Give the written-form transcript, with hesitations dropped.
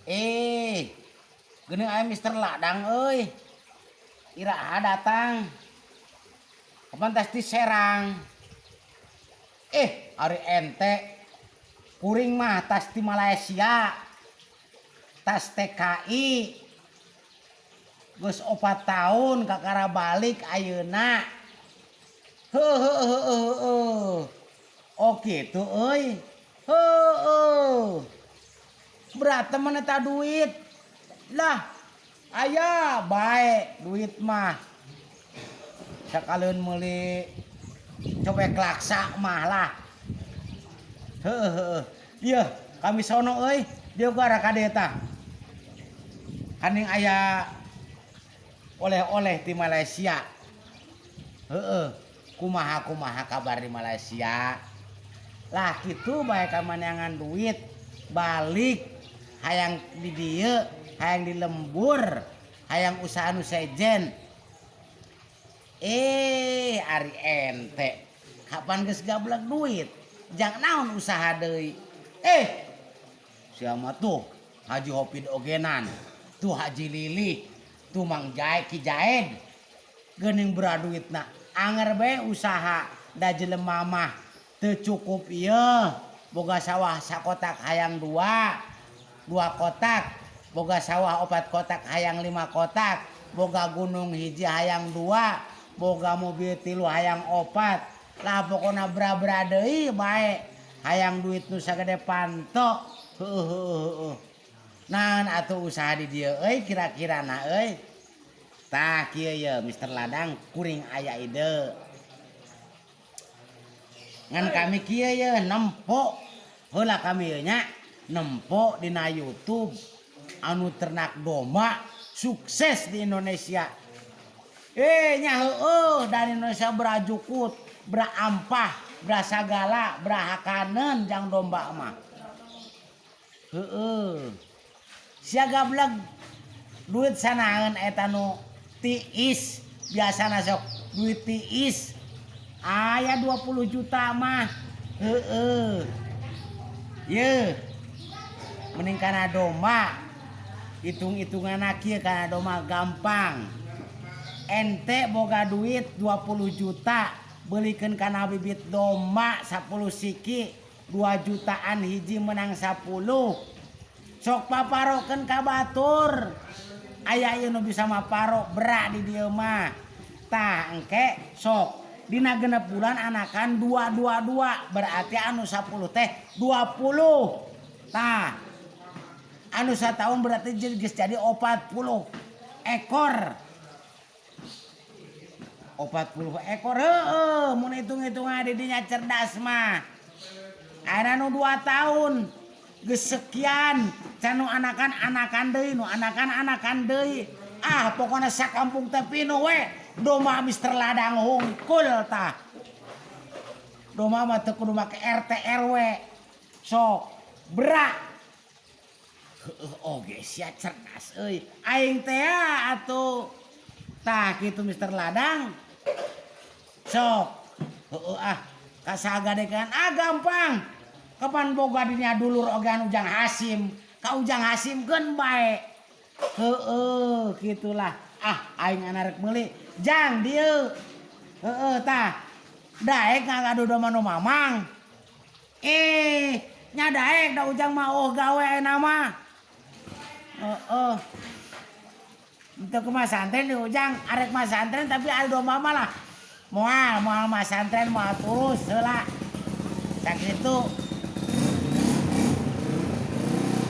Eh, geuning aya Mister Ladang euy. Iraha datang? Kapan tas di Serang? Eh, ari ente kuring mah tas di Malaysia. Tas TKI. Geus 4 tahun kakara balik ayeuna. Heuh heuh heuh heuh heuh. Oh kitu euy. Heueuh. Berat temen eta duit. Lah, aya bae duit mah. Sakaleun meuli cobek laksa mah lah. Heueuh heueuh. Ieu kami sono euy, dieu gara ka dieu tah. Kaning aya oleh-oleh di Malaysia. Heueuh, kumaha-kumaha kabar di Malaysia? Lah kitu bae kamaneangan duit balik hayang di dieu, hayang di lembur, hayang usaha nu sejen. Eh, ari ente kapan geus gablek duit? Jang naon usaha deui? Eh, siapa tuh Haji Hopid ogenan, tuh Haji Lili, tuh Mang Jae Ki Jaed. Geuning beraduitna, anger bae usaha da jelema mah teu cukup ieu. Boga sawah sakotak hayang dua, dua kotak, boga sawah 4 kotak hayang 5 kotak, boga gunung 1 hayang 2, boga mobil 3 hayang 4. Lah pokona bra-bra deui bae hayang duit nu sagede panto. Heueuh heueuh heueuh. Naon atuh usaha di dieu euy kira-kirana euy? Tah kieu ye Mister Ladang kuring aya ide. Ngan kami kieu ye nempo heula kami ye nya nempo dina YouTube anu ternak domba sukses di Indonesia. Nya heueuh dari Indonesia berajukut, berampah, berasagala, berahakaneun jang domba mah. Heueuh. Sia gablek duit sanaeun eta nu tiis biasana sok duit tiis aya 20 juta mah. Heueuh. Ye. Mending kana domba. Hitung-hitunganna kieu kana domba gampang. Ente boga duit 20 juta belikeun kana bibit domba 10 siki 2 jutaan hiji menang 10. Sok paparokeun ka batur. Aya ieu nu bisa maparo berak di dieu mah. Tah engke sok dina 6 bulan anakan 2 2 2 berarti anu 10 teh 20. Tah anu satahun berarti geus jadi 40 ekor. 40 ekor heueuh mun hitung-hitungan di dinya cerdas mah. Ayeuna nu 2 tahun geus sekian can nu anakan-anakan deui nu anakan-anakan deui. Ah pokona sakampung teh pinuh we domba Mister Ladang hungkul tah. Domba mah teu kudu make RT RW. Sok berak. Heueuh oge sia cerdas euy. Aing teh atuh. Tah kitu Mister Ladang. Sok heueuh ah kasagadekan ah gampang. Kapan boga dinya dulur oge anu Ujang Hasim, ka Ujang Hasim keun bae. Heueuh kitulah. Ah aing arek meuli jang dieu. Heueuh tah. Daek ngagadu domba nu mamang. Eh, nya daek da Ujang mah oh gawe ayeuna mah. Heeh. Untuk ke masantren di Ujang, arek masantren tapi ada domba mah lah. Moal, moal masantren, moal terus heula. Sakitu.